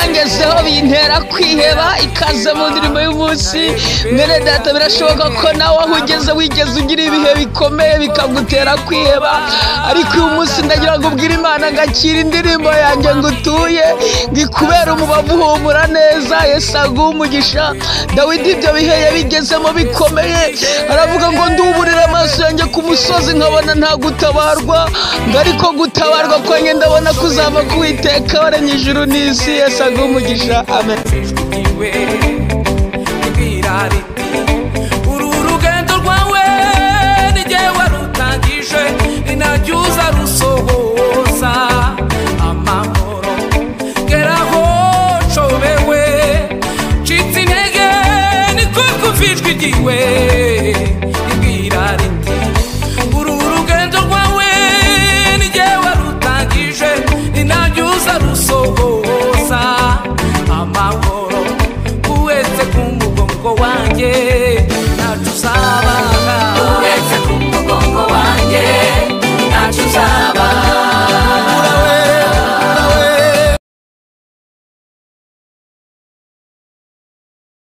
Byangezeho bintera kwiheba. Ikaze mu ndirimbo y'umunsi. Mwene data, birashoboka ko nawe aho ugeze wigeze ugira ibihe bikomeye bikagutera kwiheba, ariko uyu munsi ndagira ngo ubwire Imana ngo akira indirimbo yanjye ngo utuye, ngo ikubere umubavu uhumura neza. Yesu aguhe umugisha. Dawidi ibyo bihe yabigezemo bikomeye, aravuga ngo nduburira amaso yanjye ku musozi nkabona nta gutabarwa, ngo ariko gutabarwa kwanjye ndabona kuzava ku Uwiteka waremye ijuru n'isi. Yesu aguhe umugisha, amen. Ijwi ribwira riti uru rugendo rwawe ni jye warutangije, ni naryo uza rusohoza amahoro. Geraho nshobewe ncitse intege, niko kumva ijwi ryiwe ribwira riti uru rugendo rwawe ni jye warutangije, ni naryo uza rusohoza amahoro. Uwese ku mugongo wanjye.